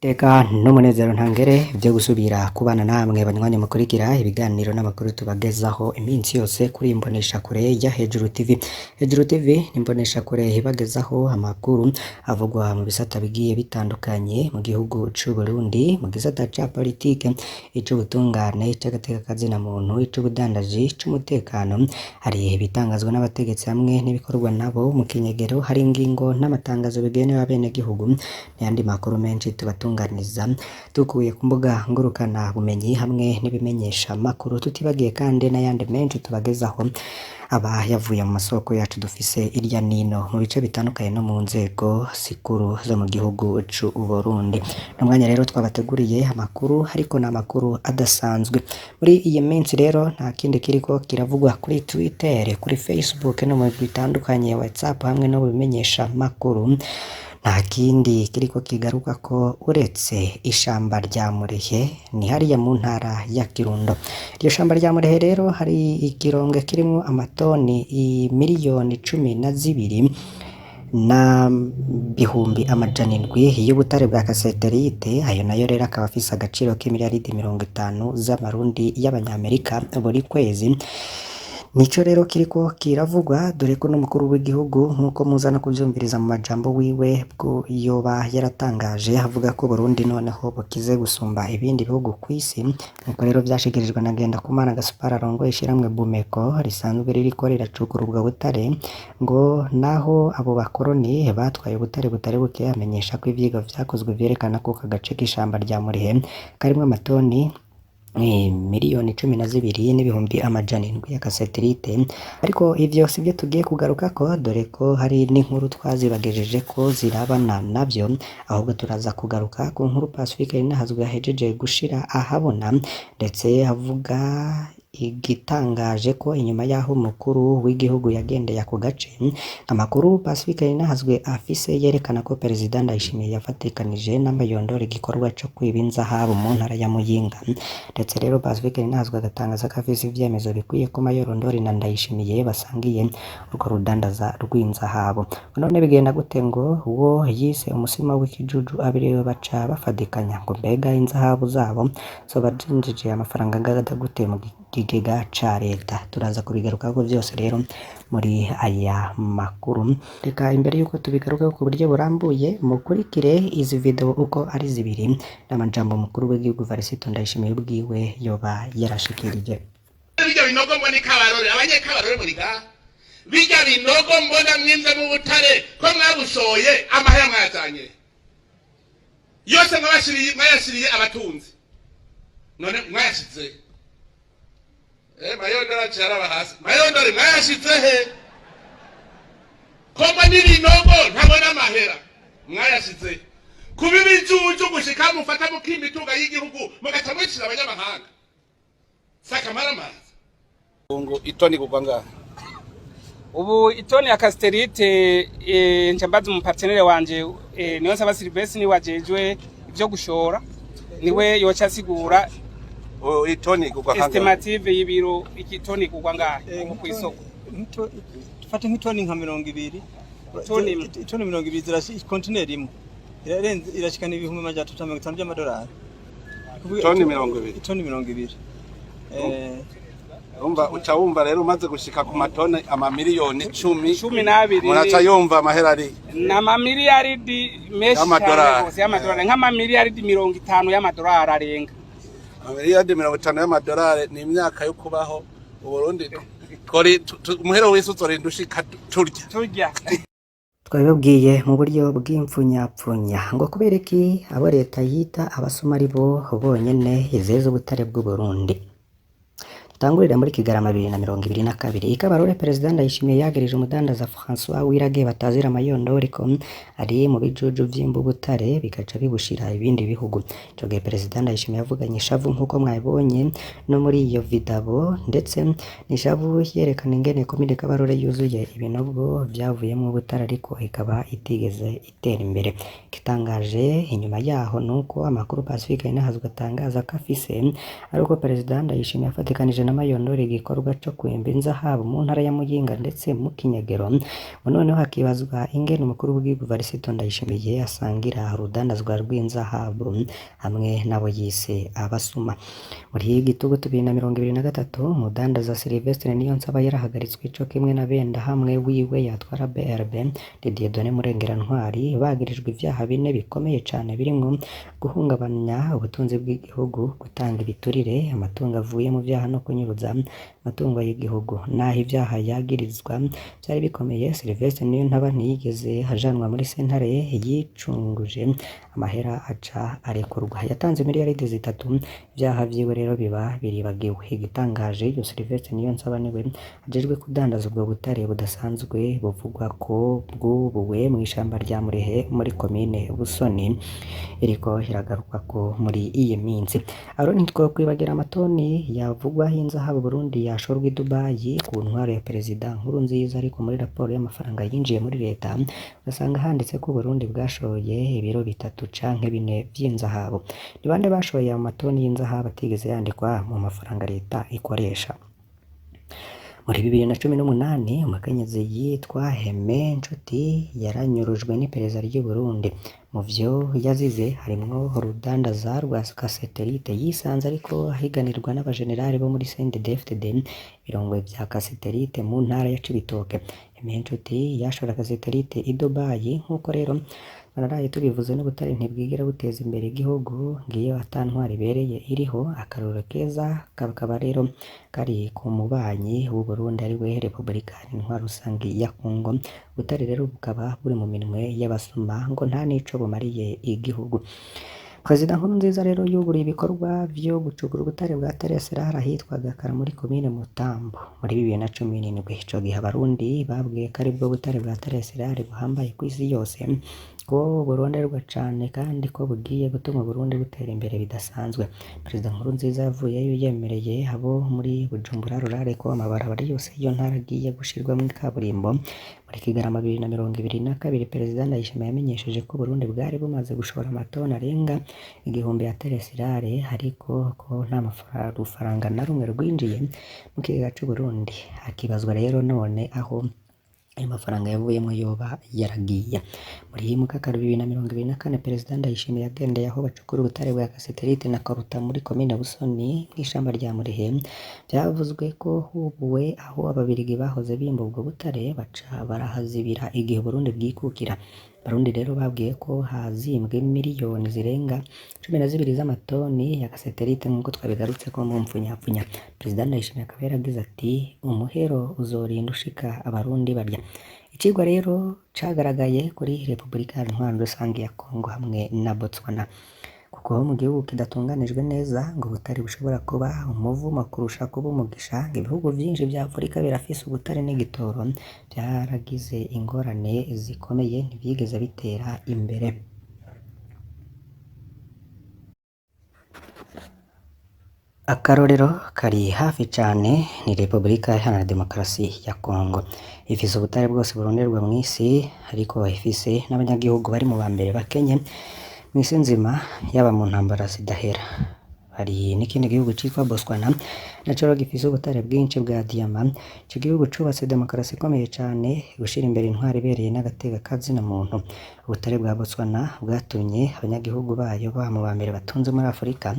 Teka n'umunezero ntangere vyo gusubira kubana namwe banywanyi mukurikira ibiganiro n'amakuru tubagezaho iminsi yose kuri imboneshakure ya Hejuru TV. Hejuru TV ni imboneshakure ibagezaho amakuru avugwa mu bisata bigiye bitandukanye mu gihugu c'u Burundi, mu gisata ca politike, ic'ubutungane, ic'agateka kazina muntu, ic'ubudandaji, ic'umutekano. Hari ibitangazwa n'abategetsi hamwe n'ibikorwa nabo mu kinyegero, hari ingingo n'amatangazo bigenewe abenegihugu n'ayandi makuru menshi tubatunganiriza dukuye ku mbuga ngurukana bumenyi hamwe n'ibimenyesha makuru, tutibagiye kandi n'ayandi menshi tubagezaho aba yavuye mu masoko yacu dufise irya nino mu bice bitandukanye no mu nzego zikuru zo mu gihugu c'u Burundi. N'umwanya rero twabateguriye amakuru, ariko ni amakuru adasanzwe. Muri iyi minsi rero nta kindi kiriko kiravugwa kuri Twitter, kuri Facebook no mu bitandukanye, WhatsApp hamwe no mu bimenyesha makuru, nta kindi kiriko kigaruka ko uretse ishamba rya Murehe, ni hariya mu ntara ya Kirundo. Iryo shamba rya Murehe rero hari ikironge kirimwo amatoni 12 miliyoni na 700,000 y'ubutare bwa cassiterite. Ayo nayo rero akaba afise agaciro k'imiliyaridi 50 z'amarundi y'abanyamerika buri kwezi. Nico rero kiriko kiravugwa, dore ko n'umukuru w'igihugu, nk'uko muza no kuvyumviriza mu majambo wiwe, bwo yoba yaratangaje avuga ko Burundi noneho bukize gusumba ibindi bihugu kw'isi. Nkuko rero vyashikirijwe na Ngendakumana Gaspard arongoye ishirahamwe Bumeko risanzwe ririko riracukura ubwo butare, ngo naho abo bakoroni batwaye ubutare butari buke, amenyesha ko ivyigwa vyakozwe vyerekana ko aka gace k'ishamba rya Murehe karimwo amatoni 12,700,000 ya cassiterite. Ariko ivyo sivyo tugiye kugarukako, dore ko hari n'inkuru twazibagejeje ko zirabana navyo. Ahubwo turaza kugaruka ku nkuru Pacifique Nininahazwe yahejeje gushira ahabona, ndetse avuga igitangaje ko inyuma y'aho umukuru w'igihugu yagendeye ako gace, amakuru Pacifique Nininahazwe afise yerekana ko Perezida Ndayishimiye yafatikanije n'amayondora igikorwa co kwiba inzahabu mu ntara ya Muyinga. Ndetse rero Pacifique Nininahazwe agatangaza ko afise ivyemezo bikwiye ko Mayorondori na Ndayishimiye basangiye urwo rudandaza rw'inzahabu. None bigenda gute ngo uwo yise umusuma w'ikijuju abiriwe baca bafadikanya? Ngo mbega inzahabu zabo zoba zinjije amafaranga angana gute mu kigega ca leta? Turaza kubigarukako vyose rero muri aya makuru. Reka imbere yuko tubigaruka ku buryo burambuye, mukurikire izi video uko ari zibiri n'amajambo mukuru w'igihugu Evariste Ndayishimiye ubwiwe yoba yarashikirije. Bijya binogo mbona ikabarore, abanyekabarore muri ga bijya binogo mbona mwinze mu butare, ko mwabushoye amahera mwayazanye yose, mwabashiriye, mwayashiriye abatunzi, none mwayashize? Mayondore aciye araba hasi. Mayondore, mwayashize he? Ko mbona ibinogo ntabona amahera, mwayashize? Kuba ibijuju gushika mufata mukimba itunga y'igihugu, mugaca mwicira abanyamahanga, sakamaramaza. Ngo itoni kugwa ngaha? Ubu itoni ya cassiterite, nca mbaza umu partenaire wanje, niyo nsaba Silvestre, niwe ajejwe ivyo gushora, niwe yoca asigura. Oh, itoni kugwa kangahe? Estimative y'ibiro itoni kugwa ngahe ubu kw'isoko? Dufate nk'itoni nka 20. Itoni imwe. Itoni 20 kontineri imwe irarenze, irashikana 350,000 by'amadolari. Itoni 20? Itoni 20. Umva, uca wumva rero umaze gushika ku matoni amamiliyoni 10 12. Umuntu aca yumva amahera ari N'amamiliyaridi menshi cyane Y'amadolari. rwose y'amadolari, nk'amamiliyaridi 50 y'amadolari arenga. Amamiliyaridi 50 y'amadolari ni imyaka yo kubaho Uburundi twori umuhero w'isi uzorinda ushika turya. Turya. Twabibabwiye mu buryo bw'impfunyapfunya ngo kubera iki abo leta yita abasuma ari bo bonyene izeza ubutare bw'u Burundi. Dutangurira muri Kigarama 2022, ikabarore Perezida Ndayishimiye yagirije umudandaza François Wirage batazira amayondori ko ari mu bijuju vy'imbubutare bigaca bibushira ibindi bihugu. Ico gihe Perezida Ndayishimiye yavuganye ishavu, nk'uko mwabibonye no muri iyo video, ndetse n'ishavu yerekana ingene komine Kabarore yuzuye ibinogo vyavuyemwo ubutare ariko ikaba itigeze itera imbere. Igitangaje inyuma yaho nuko amakuru Pacifique Nininahazwe atangaza ko afise ari uko Perezida Ndayishimiye afatikanije na Mayondori igikorwa co kwimba inzahabu mu ntara ya Muyinga ndetse mu Kinyegero. Ngo noneho hakibazwa ingene umukuru w'igihugu Varisito Ndayishimiye asangira urudandazwa rw'inzahabu hamwe n'abo yise abasuma. Muri Gitugutu 2023 umudandaza Sylvestre Niyonsaba yarahagaritswe ico kimwe na benda hamwe wiwe yatwara BRB Dieudonné Murengerantwari bagirijwe ivyaha bine bikomeye cane birimwo guhungabanya ubutunzi bw'igihugu, gutanga ibiturire, amatungo avuye mu vyaha no kunyuruza amatungo y'igihugu. Naho ivyaha yagirizwa vyari bikomeye, Sylvestre Niyontaba ntiyigeze ajanwa muri sentare yicunguje amahera aca arekurwa. Yatanze miliyaridi 3, ivyaha vyiwe rero biba biribagiwe. Igitangaje iyo Sylvestre Niyonsaba niwe ajejwe kudandaza ubwo butare budasanzwe buvugwa ko bwubuwe mw'ishamba rya Murehe muri komine Busoni iriko iragarukwako muri iyi minsi. Aro ntitwokwibagira amatoni yavugwaho inzahabu Burundi yashorwa i Dubai ku ntwaro ya Perezida Nkurunziza, ariko muri raporo y'amafaranga yinjiye muri leta ugasanga handitse ko Uburundi bwashoye ibiro 3 canke 4 vy'inzahabu. Ni bande bashoye ayo matoni y'inzahabu atigeze yandikwa mu mafaranga leta ikoresha? Muri 2018 umukenyezi yitwa Aime Nshuti yaranyurujwe n'iperereza ry'u Burundi. Mu vyo yazize harimwo urudandaza rwa kaseterite yisanze ariko ahiganirwa n'abajenerali bo muri CNDD-FDD ibirongwe vya kaseterite mu ntara ya Cibitoke. Aime Nshuti yashora kaseterite i Dubai. Nk'uko rero naraye tubivuze, n'ubutare ntibwigera buteza imbere igihugu ngiyo ata ntwaro ibereye iriho. Akarorero keza kakaba rero kari ku mubanyi w'u Burundi ariwe Repubulika Intwaro Rusangi ya Kongo. Ubutare rero bukaba buri mu minwe y'abasuma ngo nta n'ico bumariye igihugu. Perezida Nkurunziza rero yuguriye ibikorwa vyo gucukura ubutare bwa Tereserari ahitwa Gakara muri komine Mutambo muri 2017. Ico gihe Abarundi babwiye ko aribwo butare bwa Tereserari buhambaye kw'isi yose, ko buronderwa cane kandi ko bugiye gutuma Uburundi butera imbere bidasanzwe. Perezida Nkurunziza yavuyeyo yemereye abo muri Bujumbura Rurale ko amabarabara yose y'iyo ntara agiye gushirwamwo ikaburimbo. Muri Kigarama 2022 Perezida Ndayishimiye yamenyesheje ko Uburundi bwari bumaze gushora amatoni arenga 1000 ya Tereserari, ariko ko nta rufaranga na rumwe rwinjiye mu kigega c'Uburundi. Hakibazwa rero none aho ayo mafaranga yavuyemwo yoba yaragiye. Muri Mukakaro 2024 Perezida Ndayishimiye yagendeye aho bacukura ubutare bwa kaseterite na Koruta muri komine Busoni mw'ishamba rya Murehe. Vyavuzwe ko hubuwe aho Ababirigi bahoze bimba ubwo butare baca barahazibira igihe Uburundi bwikukira. Abarundi rero babwiye ko hazimbwe miliyoni zirenga 12 z'amatoni ya kaseterite nk'uko twabigarutseko mu mpfunyapfunya. Perezida Ndayishimiye akaba yaragize ati umuhero uzorinda ushika Abarundi barya. Icigwa rero cagaragaye kuri Repubulika Intwaro Rusangi ya Kongo hamwe na Botswana. Kuko mu gihugu kidatunganijwe neza ngo ubutare bushobora kuba umuvumo kurusha kuba umugisha. Ibihugu vyinshi vya Afurika birafise ubutare n'igitoro vyaragize ingorane zikomeye ntivyigeze bitera imbere. Akarorero kari hafi cane ni Repubulika Iharanira Demokarasi ya Kongo. Ifise ubutare bwose buronderwa mw'isi, ariko ifise n'abanyagihugu bari mu bambere bakenye mw'isi nzima, yaba mu ntambara zidahera. Hari n'ikindi gihugu citwa Botswana naco rero gifise ubutare bwinshi bwa diyama. Ico gihugu cubatse demokarasi ikomeye cane, gushira imbere intwaro ibereye n'agateka kazina muntu. Ubutare bwa Botswana bwatumye abanyagihugu bayo baba mu bambere batunze muri Afurika.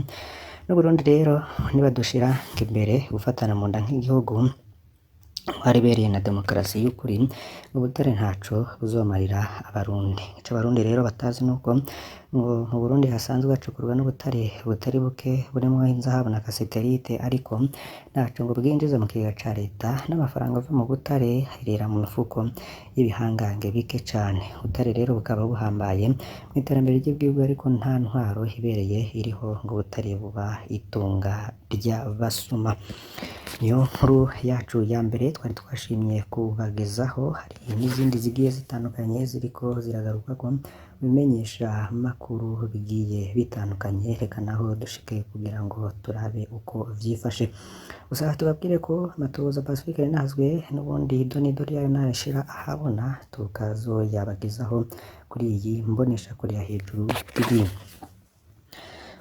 N'Uburundi rero nibadushira imbere gufatana mu nda nk'igihugu, intwaro ibereye na demokarasi y'ukuri, ubutare ntaco buzomarira Abarundi. Ico Abarundi rero batazi nuko ngo mu Burundi hasanzwe hacukurwa n'ubutare butari buke burimwo inzahabu na kasiterite, ariko ntaco ngo bwinjiza mu kigega ca leta, n'amafaranga ava mu butare aherera mu mifuko y'ibihangange bike cane. Ubutare rero bukaba buhambaye mw'iterambere ry'igihugu, ariko nta ntwaro ibereye iriho ngo ubutare buba itunga ry'abasuma. Niyo nkuru yacu ya mbere twari twashimye kubagezaho. Hari n'izindi zigiye zitandukanye ziriko ziragarukwako bimenyesha makuru bigiye bitandukanye. Reka naho dushike kugira ngo turabe uko vyifashe. Gusa tubabwire ko amatohoza Pacifique Ntazwe n'ubundi doni dori yayo ntashira ahabona, tukazoyabagezaho kuri iyi mboneshakure ya Hejuru TV.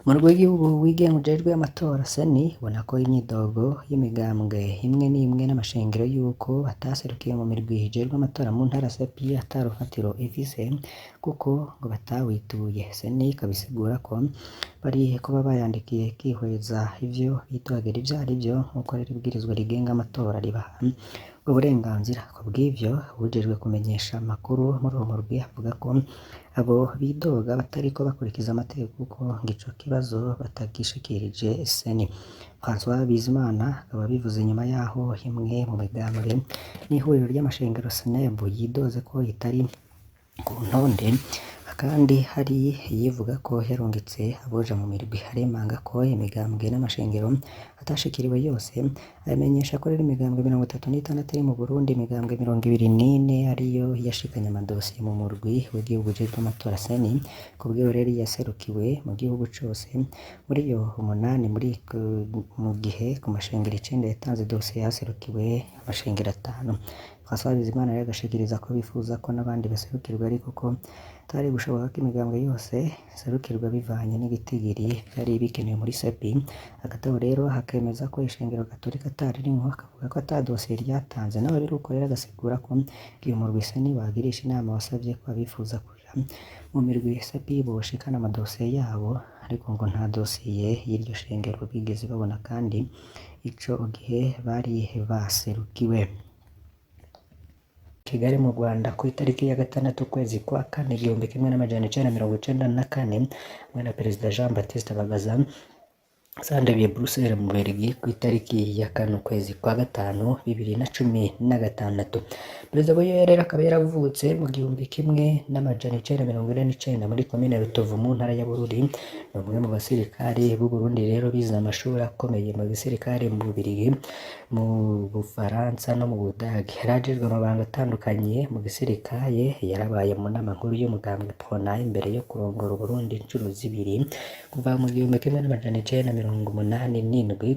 Umurwi w'igihugu wigenga ujejwe amatora CENI ubona ko imyidogo y'imigambwe imwe n'imwe n'amashengero y'uko bataserukiye mu mirwi ijejwe amatora mu ntara CEPI ata rufatiro ifise kuko ngo batawituye. CENI ikabisigura ko bari kuba bayandikiye ikihweza ivyo bidogera ivyo arivyo nk'uko rero ibwirizwa rigenga amatora ribaha uburenganzira. Kubw'ivyo, uwujejwe kumenyesha amakuru muri uwo murwi avuga ko abo bidoga batariko bakurikiza amategeko kuko ngo ico kibazo batagishikirije CENI. François Bizimana akaba abivuze nyuma yaho imwe mu migambwe n'ihuriro ry'amashengero SNEB yidoze ko itari ku ntonde, kandi hari iyivuga ko yarungitse aboja mu mirwi. Aremanga ko imigambwe n'amashengero atashikiriwe yose, amenyesha ko rero imigambwe 36 iri mu Burundi, imigambwe 24 ariyo yashikanye amadosiye mu murwi w'igihugu ujejwe amatora CENI. Kubw'iyo rero yaserukiwe mu gihugu cose, muri yo 8 muri mu gihe ku mashengero 9 yatanze dosiye haserukiwe amashengero 5. François Bizimana rero agashikiriza ko bifuza ko n'abandi baserukirwa ariko ko bitari gushoboka ko imigambwe yose iserukirwa bivanye n'igitigiri vyari bikenewe muri CEPI. Hagati aho rero hakemeza ko ishengero Gatolika ataririmwo, akavuga ko ata dosiye ryatanze. Nawe biruko rero agasigura ko iyo murwi CENI bagirisha inama wasavye ko abifuza kuja mu mirwi CEPI boshikana amadosiye yabo, ariko ngo nta dosiye y'iryo shengero bigeze babona kandi ico gihe bari baserukiwe. Kigali mu Rwanda ku itariki ya 6 ukwezi kwa kane 1994 hamwe na Perezida Jean Baptiste Bagaza. Sandabiye Bruxelles mu Bubiligi ku itariki ya 4 ukwezi kwa gatanu 2016. Perezida Buyoya rero akaba yaravutse mu 1949 muri komine Rutovu mu ntara ya Bururi. Ni umwe mu basirikare b'u Burundi rero bize amashuri akomeye mu gisirikare mu Bubiligi, mu Bufaransa no mu Budage. Yarajejwe amabanga atandukanye mu gisirikare, yarabaye mu nama nkuru y'umugambwe PRONA imbere yo kurongora Uburundi incuro zibiri, kuva mu 1987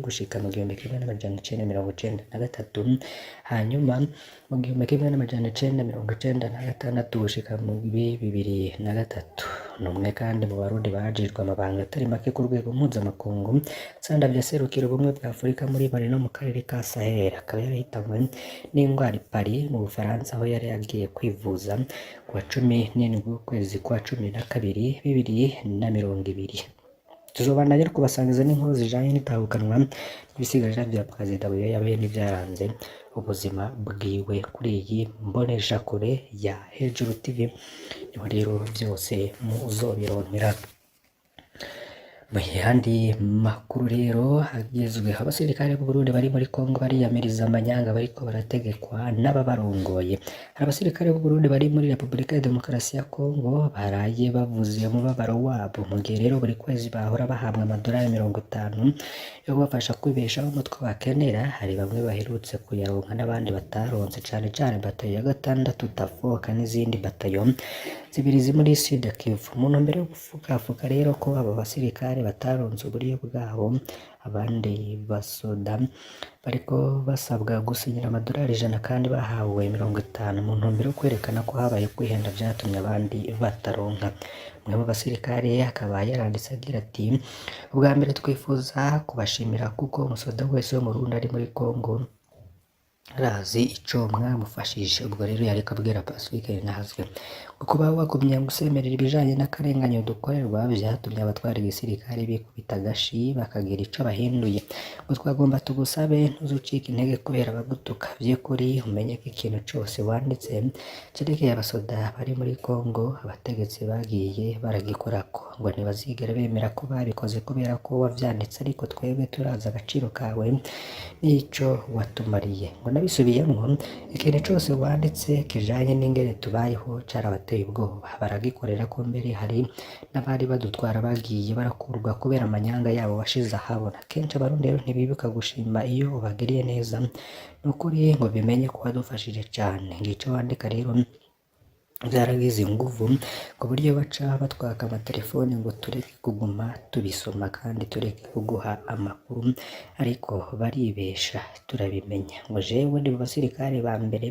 gushika mu 1993, hanyuma mu 1996 gushika mu 2003. Ni umwe kandi mu Barundi bajejwe amabanga atari make ku rwego mpuzamakungu. Sandavye aserukira ubumwe bwa Afurika muri Mali no mu karere ka Sahel. Akaba yarahitanywe n'ingwara i Paris mu Bufaransa aho yari yagiye kwivuza kuwa 17 ukwezi kwa 12 2020. Tuzobandanya rero kubasangiza n'inkuru zijanye n'itahukanwa n'ibisigarira vya Perezida Buyoya be n'ivyaranze ubuzima bwiwe kuri iyi mboneshakure ya Hejuru TV. Niho rero vyose muzobironkera. Mu yandi makuru rero agezweho, abasirikare b'u Burundi bari muri Kongo bariyamiriza amanyanga bariko barategekwa n'ababarongoye. Hari abasirikare b'u Burundi bari muri Repubulika ya Demokarasi ya Kongo baraye bavuze umubabaro wabo, mu gihe rero buri kwezi bahora bahabwa amadolari 50 yo kubafasha kwibeshaho umutwe bakenera. Hari bamwe baherutse kuyaronka n'abandi bataronse, cane cane batayo ya 6 Tafoka n'izindi batayo zibiri ziri muri Sud Kivu. Mu ntumbero yo gufukafuka rero ko abo basirikare bataronse uburyo bwabo, abandi basoda bariko basabwa gusinyira amadolari 100 kandi bahawe 50 mu ntumbero yo kwerekana ko habaye kwihenda vyatumye abandi bataronka. Umwe mu basirikare akaba yaranditse agira ati: ubwa mbere twifuza kubashimira kuko umusoda wese wo mu Burundi ari muri Kongo arazi ico mwamufashije. Ubwo rero yariko abwira Pacifique Ntazwe kuba wagumye gusemerera ibijanye n'akarenganyo dukorerwa vyatumye abatwara igisirikare bikubita agashi bakagira ico bahinduye. Ngo twagomba tugusabe ntuzucike intege kubera abagutuka, vy'ukuri umenye ko ikintu cose wanditse cerekeye abasoda bari muri Kongo abategetsi bagiye baragikorako, ngo ntibazigera bemera ko babikoze kubera ko wavyanditse, ariko twebwe turazi agaciro kawe n'ico watumariye. Ngo nabisubiyemwo, ikintu cose wanditse kijanye n'ingene tubayeho carabateye ubwoba, baragikorera ko mbere hari n'abari badutwara bagiye barakurwa kubera amanyanga yabo washize ahabona. Kenshi Abarundi rero ntibibuka gushima iyo ubagiriye neza, nukuri ngo bimenye ko wadufashije cane. Ngico wandika rero Vyaragize inguvu ku buryo baca batwaka amatelefoni ngo tureke kuguma tubisoma kandi tureke kuguha amakuru, ariko baribesha turabimenya. Ngo jewe ndi mu basirikare ba mbere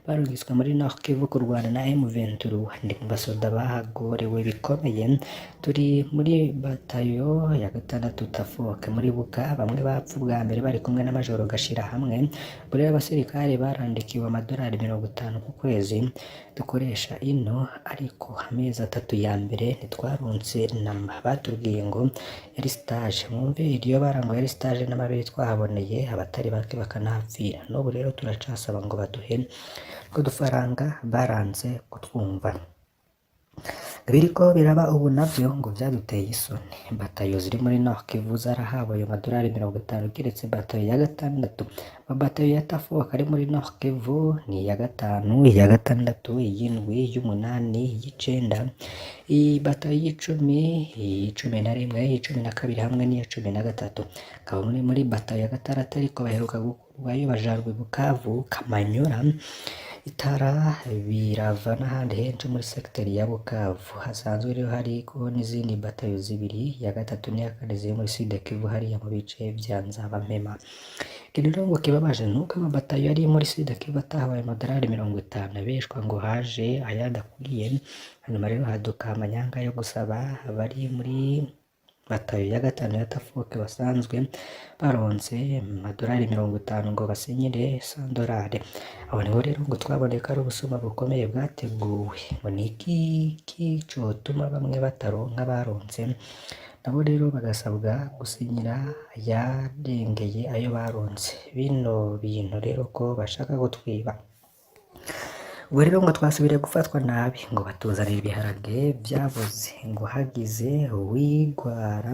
barungitswe muri Nord Kivu kurwana na M23, ndi mu basoda bahagorewe bikomeye, turi muri batayo ya gatandatu Tafoke muri Buka, bamwe bapfa ubwa mbere bari kumwe na Majoro Gashira hamwe. Buriya abasirikare barandikiwe amadolari 50 ku kwezi dukoresha ino, ariko amezi 3 ya mbere ntitwaronse namba, batubwiye ngo yari stage. Mwumve iryo bara ngo yari stage n'amabere twahaboneye, abatari bake bakanahapfira. N'ubu rero turacasaba ngo baduhe utwo dufaranga, baranze kutwumva. Biriko biraba ubu navyo ngo vyaduteye isoni. Batayo ziri muri Nord Kivu zarahawe ayo madolari 50 kiretse batayo ya gatandatu. Amabatayo ya Tafoka ari muri Nord Kivu ni iya gatanu, iya gatandatu, iy'indwi, iy'umunani, iy'icenda, iyi batayo y'icumi, iy'icumi na rimwe, iy'icumi na kabiri hamwe n'iya 13. Akaba muri batayo ya gatandatu ariko baheruka gukurwayo bajanwa i Bukavu, Kamanyola, Itara, Birava n'ahandi henshi muri sekiteri ya Bukavu. Hasanzwe rero hariko n'izindi batayo zibiri, iya gatatu n'iya kane ziri muri Sud Kivu hariya mu bice vya Nzabamema. Ikintu rero ngo kibabaje nuko amabatayo yari muri Sud Kivu atahawe amadolari 50, abeshwa ngo haje ayadakwiye, hanyuma rero haduka amanyanga yo gusaba abari muri batayo ya gatanu ya Tafoke basanzwe baronse amadolari 50 ngo basinyire sandolari. Aho niho rero ngo twabonye ko ari ubusuma bukomeye bwateguwe. Ngo ni iki cotuma bamwe bataronka baronse, nabo rero bagasabwa gusinyira ayarengeye ayo baronse. Bino bintu rero ko bashaka kutwiba. Ubwo rero ngo twasubiriye gufatwa nabi, ngo batuzanira ibiharage vyaboze, ngo hagize uwigwara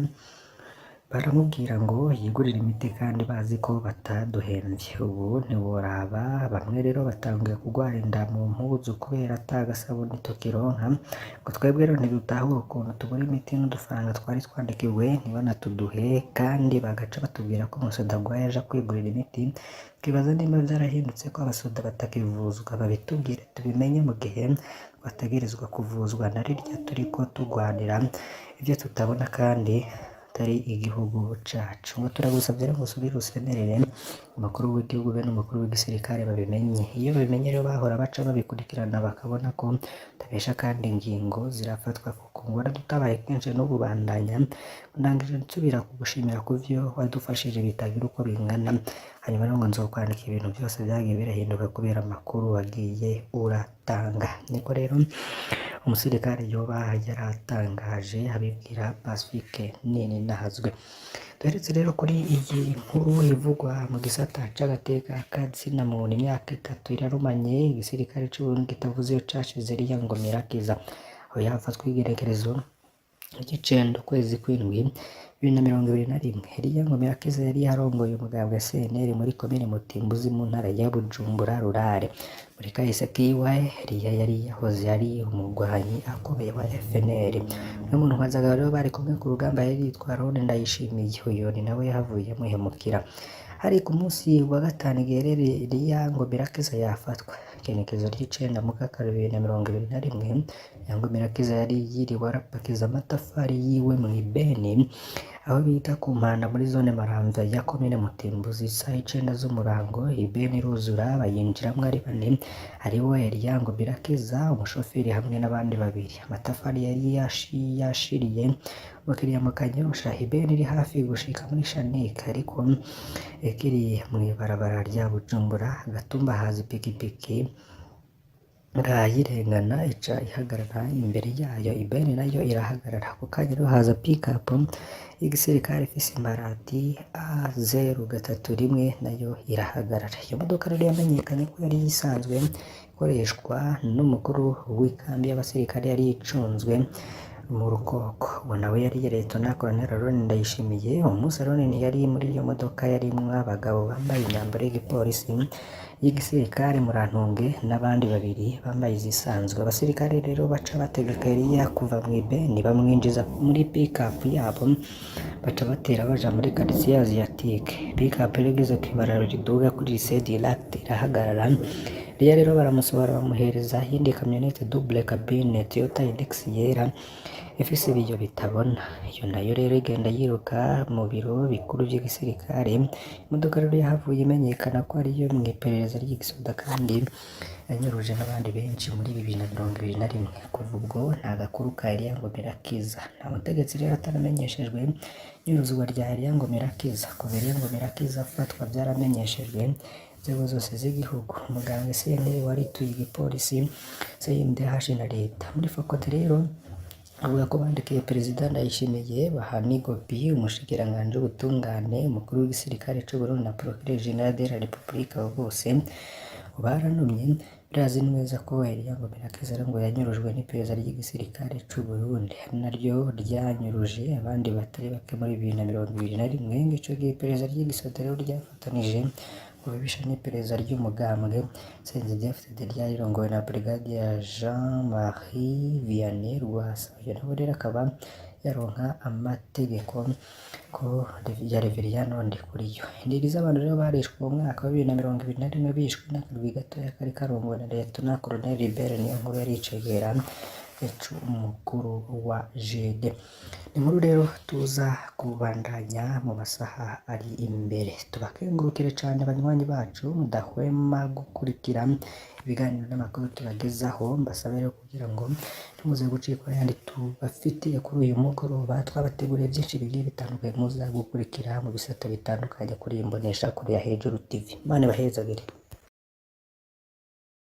baramubwira ngo yigurire imiti kandi bazi ko bataduhemvye. Ubu ntiworaba, bamwe rero batanguye kugwara inda mu mpuzu kubera ata gasabuni tukironka. Ngo twebwe rero ntidutahura ukuntu tubura imiti n'udufaranga twari twandikiwe ntibanatuduhe, kandi bagaca batubwira ko umusoda agwaye aja kwigurira imiti. Twibaza nimba vyarahindutse ko abasoda batakivuzwa, babitubwire tubimenye mu gihe twategerezwa kuvuzwa na rirya turiko tugwanira ivyo tutabona kandi atari igihugu cacu. Ngo turagusavye rero ngo usubire usemerere umukuru w'igihugu be n'umukuru w'igisirikare babimenye. Iyo babimenye rero bahora baca babikurikirana bakabona ko tutabesha kandi ingingo zirafatwa kuko ngo waradutabaye kenshi n'ubu bandanya. Ndangije nsubira kugushimira kuvyo wadufashije bitagira uko bingana. Hanyuma rero ngo nzokwandika ibintu vyose vyagiye birahinduka kubera amakuru wagiye uratanga. Niko rero umusirikare yoba yaratangaje abibwira Pacifique Nini Nahazwe. Duheretse rero kuri iyi nkuru ivugwa mu gisata c'agateka kazina muntu, imyaka 3 irarumanye igisirikare c'Uburundi kitavuze iyo cashize iriya ngo Mirakiza. Aho yafatwa igerekerezo ry'icenda ukwezi kw'indwi 2021. Eliya Ngomirakiza yari yarongoye umugambwe CNL muri komine Mutimbuzi mu ntara ya Bujumbura Rurare. Muri kahise kiwe Eliya yari yahoze ari umugwanyi akomeye wa FNL. Umwe mu ntwazagabo rero bari kumwe ku rugamba yari yitwa Ron Ndayishimiye, uyu ni nawe yahavuye amuhemukira. Hari ku munsi wa gatanu igihe rero Eliya Ngomirakiza yafatwa. Igenekerezo ry'icenda mukakaro 2021, Ngomirakiza yari yiriwe arapakiza amatafari yiwe mw'ibeni aho bita ku Mpanda muri zone Maramvya ya komine Mutimbuzi. Isaha 9 z'umurango ibeni iruzura, bayinjiramwo ari bane, hariho Eliya Ngomirakiza, umushoferi hamwe n'abandi babiri. Amatafari yari yashiriye umukiriya mu Kanyosha. Ibeni iri hafi gushika muri Shanike, ariko ikiri mw'ibarabara rya Bujumbura Gatumba haza ipikipiki irayirengana ica ihagarara imbere yayo, ibeni nayo irahagarara. Ako kanya rero haza pikapu y'igisirikare ifise imparati A031 nayo irahagarara. Iyo modoka rero yamenyekanye ko yari isanzwe ikoreshwa n'umukuru w'ikambi y'abasirikare yari icunzwe mu Rukoko. Uwo nawe yari Liyetona Colonel Aaron Ndayishimiye. Uwo munsi Aaron ntiyari muri iyo modoka, yarimwo abagabo bambaye imyambaro y'igipolisi y'igisirikare Murantunge n'abandi babiri bambaye izisanzwe. Abasirikare rero baca bategeka Eliya kuva mw'ibeni bamwinjiza muri pick-up yabo, baca batera baja muri quartier asiatique. Pick-up rero igeze kw'ibarabara riduga kuri Lycée du Lac irahagarara. Eliya rero baramusohora bamuhereza iyindi kamyonete double cabine Toyota Hilux yera ifise ibiyo bitabona. Iyo nayo rero igenda yiruka mu biro bikuru vy'igisirikare. Imodoka rero yahavuye imenyekana ko ariyo mw'iperereza ry'igisoda kandi yanyuruje n'abandi benshi muri 2021. Kuva ubwo nta gakuru ka Eliya Ngomirakiza. Nta mutegetsi rero ataramenyeshejwe inyuruzwa rya Eliya Ngomirakiza. Kuva Eliya Ngomirakiza afatwa vyaramenyeshejwe inzego zose z'igihugu, umugambwe CNL warituye igipolisi, CNDH na leta. Muri FOCODE rero avuga ko bandikiye Perezida Ndayishimiye, Bahanigopi, umushikiranganji w'ubutungane, umukuru w'igisirikare c'Uburundi na Procureur General de la République, abo bose baranumye. Birazi neza ko Eliya Ngomirakiza rero ngo yanyurujwe n'iperereza ry'igisirikare c'Uburundi, ari naryo ryanyuruje abandi batari bake muri 2021. Ico gihe iperereza ry'igisoda rero ryafatanije ububisha n'iperereza ry'umugambwe CNDD-FDD ryari rirongowe na Brigadier Jean-Marie Vianney Rwasa. Uyu nawe rero akaba yaronka amategeko ko ya Reveriyano Ndikuriyo. Indiri z'abantu rero barishwe mu mwaka wa 2021 bishwe n'akarwi gatoya kari karongowe na Lieutenant Colonel Libert Niyonkuru yari icegera umukuru wa GD. Inkuru rero tuza kubandanya mu masaha ari imbere. Tubakengurukire cane banywanyi bacu mudahwema gukurikira ibiganiro n'amakuru tubagezaho. Mbasabe rero kugira ngo ntimuze gucikwa n'ayandi tubafitiye kuri uyu mugoroba. Twabateguriye byinshi bigiye bitandukanye muza gukurikira mu bisata bitandukanye kuri iyi mboneshakure ya Hejuru TV. Imana ibahezagire.